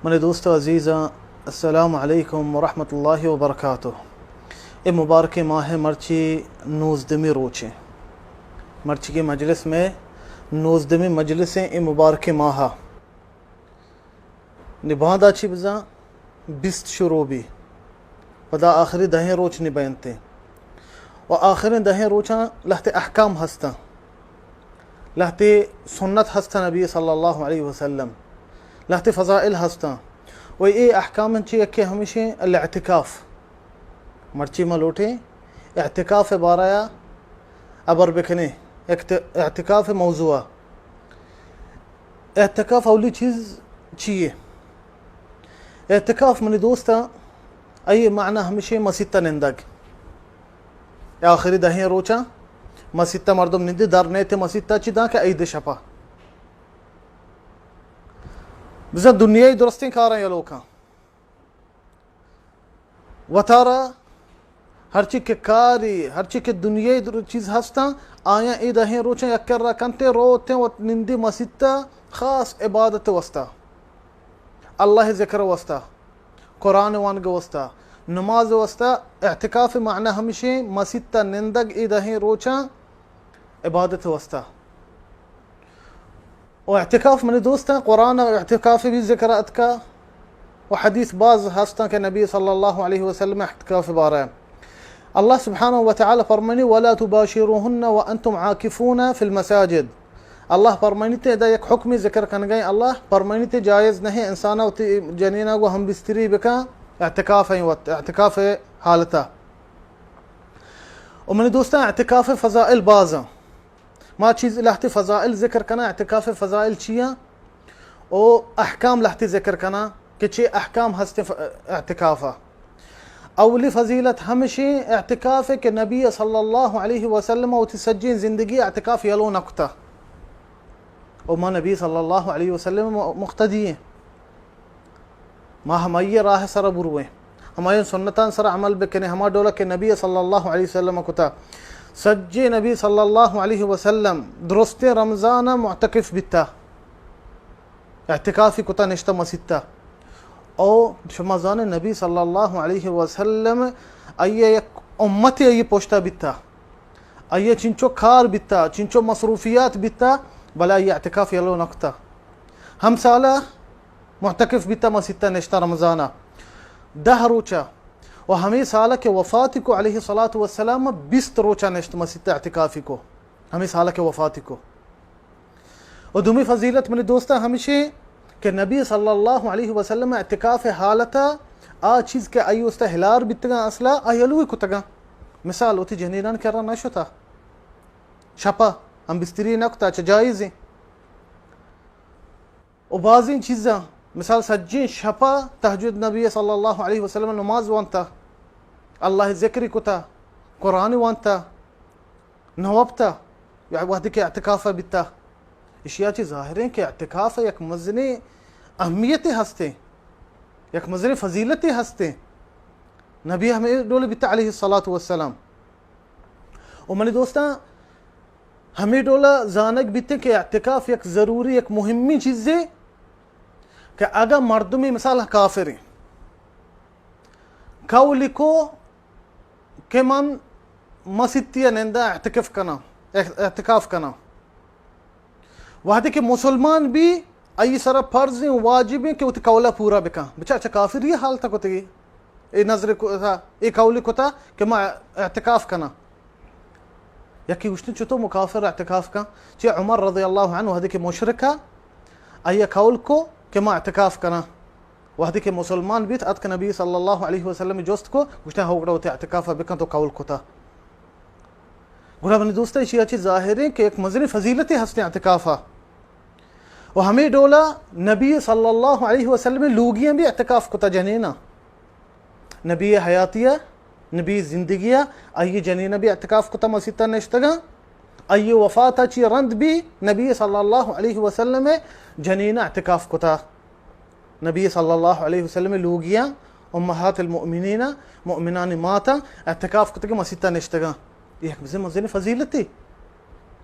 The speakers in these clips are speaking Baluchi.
منی دوست و عزیزاں، السلام علیکم ورحمۃ اللہ وبرکاتہ۔ اے مبارکیں ماہ ءِ مرچی نوزدہمی روچ ایں۔ مرچی کہ مجلس مئے نوزدہمی مجلس ایں اے مبارکیں ماہ ءَ۔ نی باندا چی بزاں بیست شروع بی، پدا آخری دہیں روچ نی بینت۔ و آخریں دہیں روچاں لہتے احکام ہستاں، لہتے سنت ہستاں نبی صلی اللہ علیہ وسلم، لہتے فضائل ہستاں۔ و اے احکام چی یکے ہمیشیں الاعتکاف۔ مرچی ما لوٹیں اعتکاف بارہ ءَ ابر بکنیں، اکت-، اعتکاف موضوع۔ اعتکاف اولی چیز چی اے؟ اعتکاف منی دوستاں، آئی معنی ہمیشیں مسیت ءَ نندگ۔ اے آخری دہیں روچاں مسیت ءَ مردم نندی، در نیت مسیت ءَ چی داں کہ عید شپا۔ بزاں دنیای درستیں کاراں یلو کن۔ وتارا ہرچی کہ کاری، ہرچی کہ دنیای در-، چیز ہستاں، آیاں اے دہیں روچاں یک کرا کنتے، روتیں وت نندی مسیت ءَ خاص عبادت واسطہ، اللہ ذکر واسطہ، قرآن وانگ واسطہ، نماز واسطہ۔ اعتکاف معنی ہمیشیں مسیت ءَ نندگ اے دہیں روچاں عبادت واسطہ۔ و اعتکاف منی دوستاں، قرآن ءَ اعتکاف بھی ذکر اتکا، و حدیث باز ہستاں کہ نبی صلی اللہ علیہ وسلم اعتکاف بارہ۔ اللہ سبحانہ و تعالی فرمانی، ولا تباشروهن وانتم عاکفون فی المساجد۔ اللہ فرمانی تے ادا یک حکمی ذکر کنگئے، اللہ فرمانی تے جائز نہیں انسانا وتی جنینا گو ہم بستری بکا اعتکاف ہیں وت، اعتکاف حالتا۔ و منی دوستاں، اعتکاف فضائل بازاں۔ ما چیز لہتے فضائل ذکر کناں، اعتکاف فضائل چیاں؟ او احکام لہتے ذکر کناں کہ چے احکام ہستیں ف-، اعتکاف ءَ۔ اولی فضیلت ہمشیں اعتکاف کہ نبی صلی اللہ علیہ وسلم وتی سجیں زندگی اعتکاف یلو نہ کتا۔ او ما نبی صلی اللہ علیہ وسلم مقتدی ایں۔ ما ہمائی راہ سر برویں، ہمائی سنتان سر عمل بکنیں، ہما ڈولا کہ نبی صلی اللہ علیہ وسلم کتا۔ سجے نبی صلی اللہ علیہ وسلم درستیں رمضان معتکف بیتا، اعتکافی کتا، نشتا مسیتا۔ او شما زانے نبی صلی اللہ علیہ وسلم آئی یک امت آئی پشتا بیتا، آئی چنچو کار بیتا، چنچو مصروفیات بیتا، بلے آئی اعتکاف یلو نکتا۔ ہم سالہ معتکف بیتا مسیتا نشتا رمضانا دہ روچا، و ہمے سالہ کہ وفات کو علیہ الصلوۃ والسلام بیست روچا نشت مسیتا اعتکافی کو، ہمے سالہ کہ وفات کو۔ و دومی فضیلت منی دوستاں ہمشیں کہ نبی صلی اللہ علیہ وسلم اعتکاف حالتا آ چیز کہ آئی واسطہ ہلار بیتگاں اصلا آ یلوی کتگاں۔ مثال وتی جنینان کرا نہ شتا، شپا ہم بستری نہ کتا، چہ جائزیں۔ و بازیں چیزاں، مثال سجیں شپا تہجد نبی صلی اللہ علیہ وسلم نماز وانتا، اللہ ذکری کتا، قرآن وانتا، نہ وپتا، یا وہدے کہ اعتکاف بیتا۔ اشیا چی ظاہریں کہ اعتکاف یک مزنیں اہمیت ہستیں، یک مزنیں فضیلت ہستیں۔ نبی ہمیں ڈول بیتا علیہ الصلوۃ والسلام۔ و منی دوستاں، ہمے ڈولا زانگ بیتیں کہ اعتکاف یک ضروری، یک مہمی چیزے کہ اگاں مردمی مثال کافریں، قولی کو کہ من مسیتی نندا اعتکاف کناں، اعتکاف کناں، وہدے کہ مسلمان بی، آئی سرا فرضیں و واجبیں کہ وتی قولا پورا بکن۔ بچار چہ کافری حالتا کتگی، اے نظر کتا، اے قولی کتا کہ ما اعتکاف کناں۔ یکی گوشتن چطور مکافر اعتکاف کن؟ چہ عمر رضی اللہ عنہ وہدے کہ مشرکا، آئی قول کو کہ ما اعتکاف کناں۔ وہدے کہ مسلمان بیت، اتک نبی صلی اللہ علیہ وسلم جست کو، گوشتن ہو گڑا وتی اعتکاف بکن، تو قول کتا۔ گڑا منی دوستاں، ایشی ءَ چہ ظاہر ایں کہ یک مزنیں فضیلتے ہستیں اعتکاف ءَ۔ و ہمے ڈولا نبی صلی اللہ علیہ وسلم لوگیاں بھی اعتکاف کتا، جنیناں۔ نبی حیاتی ءَ، نبی زندگی ءَ، آئی جنیناں بھی اعتکاف کتا، مسیت ءَ نشتگاں۔ آئی وفات ءَ چی رند بھی نبی صلی اللہ علیہ وسلم جنین اعتکاف کتا۔ نبی صلی اللہ علیہ وسلم لوگیاں، امہات المؤمنین، مؤمنانی ماتاں اعتکاف کتگ، مسیت ءَ نشتگاں۔ اے یک مزن مزنیں فضیلتے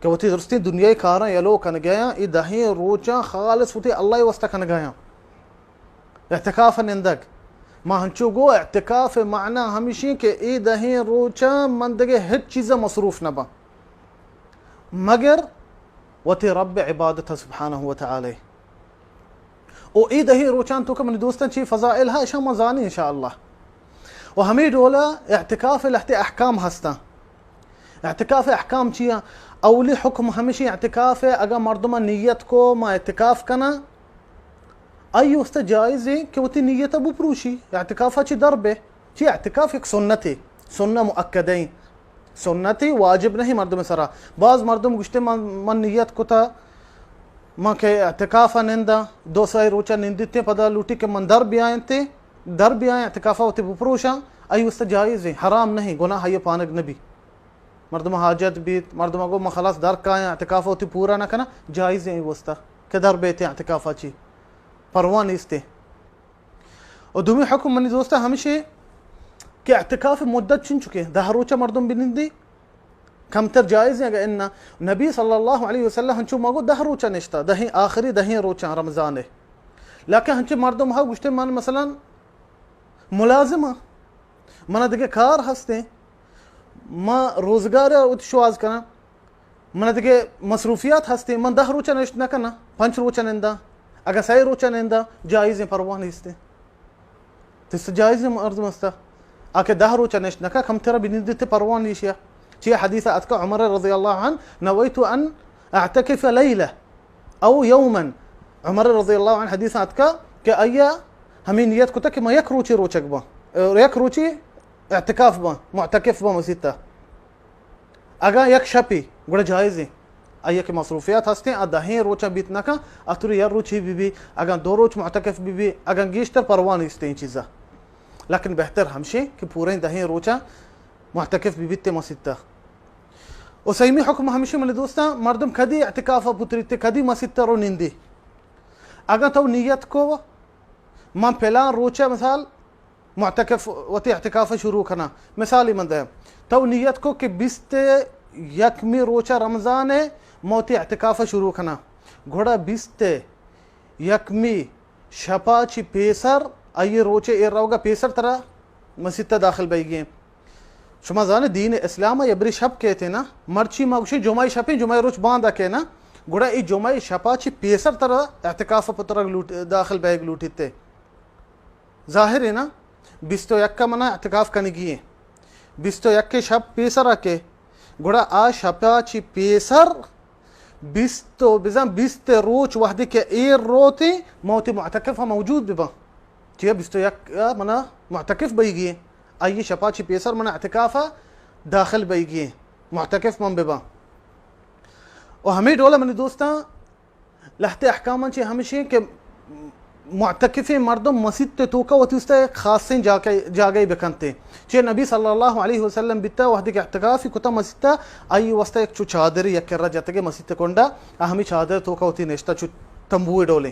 کہ وتی درستیں دنیائی کاراں یلو کنگایاں، اے دہیں روچاں خالص وتی اللہ ءِ واسطہ کنگایاں۔ اعتکاف نندگ۔ ما ہنچو گو اعتکاف معنی ہمیشی کہ اے دہیں روچاں من دگہ ہچ چیزا مصروف نہ باں مگر وتی رب عبادت سبحانہ و تعالی۔ او اے دہیں روچان تو کہ منی دوستان چی فضائل ہا، اشاں ما زانی انشاءاللہ۔ و ہمیں ڈولا اعتکاف لہتے احکام ہستاں۔ اعتکاف احکام چیا؟ اولی حکم ہمیشی اعتکاف ہے، اگر مردم نیت کو ما اعتکاف کنا، آئی واسطہ جائز ہے کہ وتی نیت بپروشی، اعتکاف چی در بے۔ چی اعتکاف ایک سنت ہے، سنہ مؤکدہ ہیں، سنت ہے، واجب نہیں مردم سرا۔ بعض مردم گشتے من، من نیت کتا، من کہ اعتکاف نندا، دو سائے روچہ نندتے پدا لوٹی کہ من در بیائیں تے، در بیائیں اعتکاف وتی بپروشاں، آئی واسطہ جائز ہے، حرام نہیں، گناہ یہ پانگ نبی۔ مردم حاجت بیت، مردم گو من خلاص در کایاں، اعتکاف وتی پورا نہ کنا، جائز ہیں واسطہ کہ در بیتے اعتکاف چی، پرواہ نیستے۔ و دومی حکم منی دوستا ہمشی کہ اعتکاف مدت چنچکے، دہ روچہ مردم بنندی، کمتر جائز ہیں اگر انا۔ نبی صلی اللہ علیہ وسلم ہنچو مگو دہ روچہ نشتا، دہیں آخری دہیں روچہ رمضان ہے۔ لیکن ہنچے مردم ہا گشتے من مثلاً ملازم ہاں، منا دگہ کار ہستیں، ما روزگار وت شواز کناں، منا دگہ مصروفیات ہستیں، من دہ روچہ نشت نہ کناں، پنچ روچہ ننداں، اگاں سئے روچہ ننداں، جائز ہیں، پرواہ نیستیں۔ تس جائز ہیں، مردم ہستا۔ آ کہ دہ روچہ نشت نہ کا، کمترا بنندتے پرواہ نیشیا۔ چی حدیث اتکا عمر رضی اللہ عنہ، نویت ان اعتکف لیلہ او یوما۔ عمر رضی اللہ عنہ حدیث اتکا کہ آیا ہمیں نیت کتا کہ ما یک روچی روچک باں، یک روچی اعتکاف باں، معتکف باں مسیتا۔ اگاں یک شپی، گڑا جائز ہیں۔ آئی کہ مصروفیات ہستیں، آ دہیں روچاں بیت نہ کن، آ تری یک روچی بی بی، اگاں دو روچ معتکف بی بی، اگاں گیشتر پرواہ نیستیں چیزا۔ لیکن بہتر ہمشیں کہ پوریں دہیں روچاں معتکف بی بیت مسیتا۔ و سیمی حکم ہمشی منی دوستاں، مردم کدی اعتکاف پتریت، کدی مسیتا رو نندی۔ اگاں تو نیت کو، من پلان روچہ مثال معتکف، وتی اعتکاف شروع کناں۔ مثالی من دے، تو نیت کو کہ بیست یکمی روچہ رمضان ہے، من وتی اعتکاف شروع کناں۔ گڑا بیست یکمی شپا چی پیسر، آئی روچے ایر روگا پیسر ترا مسیتا داخل بیگی ہیں۔ شما زانے دین اسلام یا بری شپ کہتے نا، مرچی ما گوشیں جمعہ شپیں، جمعہ روچ باندا کہنا، گڑا ای جمعہ شپا چی پیسر ترا اعتکاف پترا لوٹ، داخل بیگ لوٹیتے۔ ظاہر ہے نا، بیست و یک ء منا اعتکاف کنگی ہے۔ بیست و یک ء شپ پیسر ء کے، گڑا آ شپا چی پیسر بیست و بزاں بیست روچ وہدے کہ ایر روتے، موتی معتکف ہم موجود بباں۔ چیا بیست و یک ء منا معتکف بئیگی ہے۔ آئی شپا چی پیسر منا اعتکاف ء داخل بئیگی ہے۔ معتکف من بباں۔ و ہمیں ڈول منی دوستاں، لہتے احکاماں چہ ہمشیں کہ معتکفیں مردم مسیت ء توکا وتی استا یک خاصیں جاگہ، جاگہے بکنتے۔ چہ نبی صلی اللہ علیہ وسلم بیتا وہدے کہ اعتکافی کتا مسیت ء، آئی واسطہ یک چو چادری یک کرا جتگے مسیت ء کنڈا، آ ہمیں چادر توکا وتی نشتا چو تمبوئے ڈولیں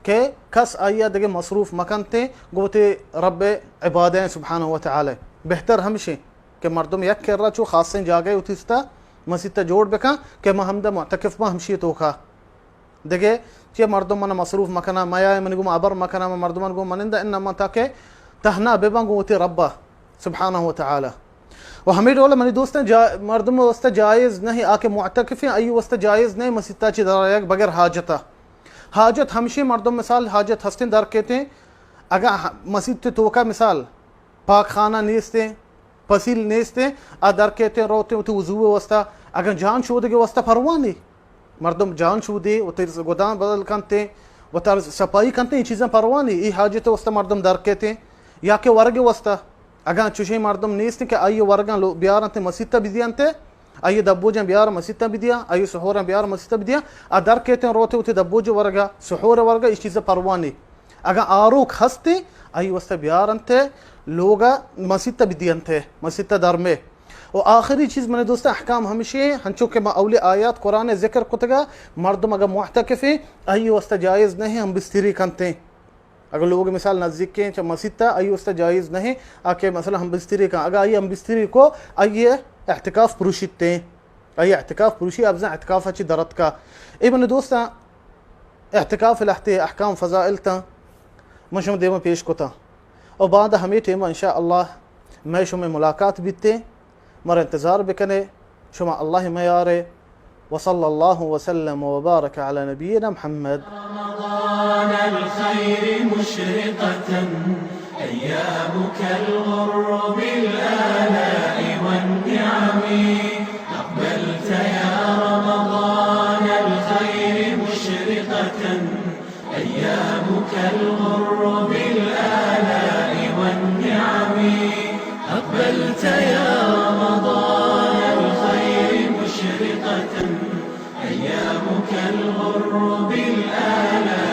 کہ کس آئی ء دگہ مصروف مکنتے گوں وتی رب عبادیں سبحانہ و تعالی۔ بہتر ہمشیں کہ مردم یک کرا چو خاصیں جاگہے وتی استا مسیت ء جوڑ بکن کہ ما ہمدا معتکف باں ہمشی توکا۔ دگہ چہ مردم من مصروف مکناں، میائے منی گوما ابر مکناں، من مردمان گوما منندہ، انما تاکہ تہنا بباں گوں وتی ربا سبحانہ و تعالی۔ و ہمیں ڈول منی دوستاں جا-، مردم واسطہ جائز نہیں، آ کہ معتکفیں آئی واسطہ جائز نہیں مسیتا چی در آیگ بغیر حاجتا۔ حاجت ہمشی مردم مثال حاجت ہستیں در کیتیں، اگاں ہ-، مسیت توکا مثال پاک خانہ نیستیں، پسیل نیستیں، آ در کیتیں روتیں وتی وضو واسطہ، اگاں جان شودگے واسطہ پرواہ نی۔ مردم جان شودے، وتی گدان بدل کنتیں، وتر صفائی کنتیں، اے چیزاں پرواہ نی۔ اے حاجت واسطہ مردم در کیتیں، یا کہ ورگ واسطہ، اگاں چوشیں مردم نیستیں کہ آئی ورگاں لو-، بیارنتیں مسیت ء بدیانتے، آئی دبوجاں بیار مسیت ء بدیاں، آئی سحوراں بیار مسیت ء بدیاں، آ در کیتیں روتیں وتی دبوج ورگا، سحور ورگا، اے چیز پرواہ نی۔ اگاں آروک ہستی، آئی واسطہ بیارنتے، لوگا مسیت ء بدینتے، مسیت ء درمے۔ و آخری چیز منی دوست احکام ہمشی ہیں، ہنچو کہ ما اولی آیات قرآن ذکر کتگا، مردم اگاں معتکفیں، آئی واسطہ جائز نہیں ہم بستری کنتے۔ اگر لوگ مثال نزدیکیں چہ مسیت ء، آئی واسطہ جائز نہیں، آ کہ مثلا ہم بستری کن۔ اگاں آئی ہم بستری کو، آئی اعتکاف پروشیتے۔ آئی اعتکاف پروشی ابزاں اعتکاف چی درت کا۔ اے منی دوستاں، اعتکاف لہتے احکام فضائل تاں۔ من شما دیما پیش کتاں۔ و باندا ہمے ٹیما انشاءاللہ مئے شمئے ملاقات بیتے۔ مارا انتظار بکنے۔ شما اللہ میارے۔ وصلی اللہ وسلم وبارک علی نبینا محمد۔ رمضان الخير مشرقة، أيامك الغر بالآلاء والنعم. أقبلت يا رمضان الخير مشرقة، أيامك الغر بالآلاء والنعم. أقبلت يا رمضان الخير مشرقة، أيامك الغر بالآلاء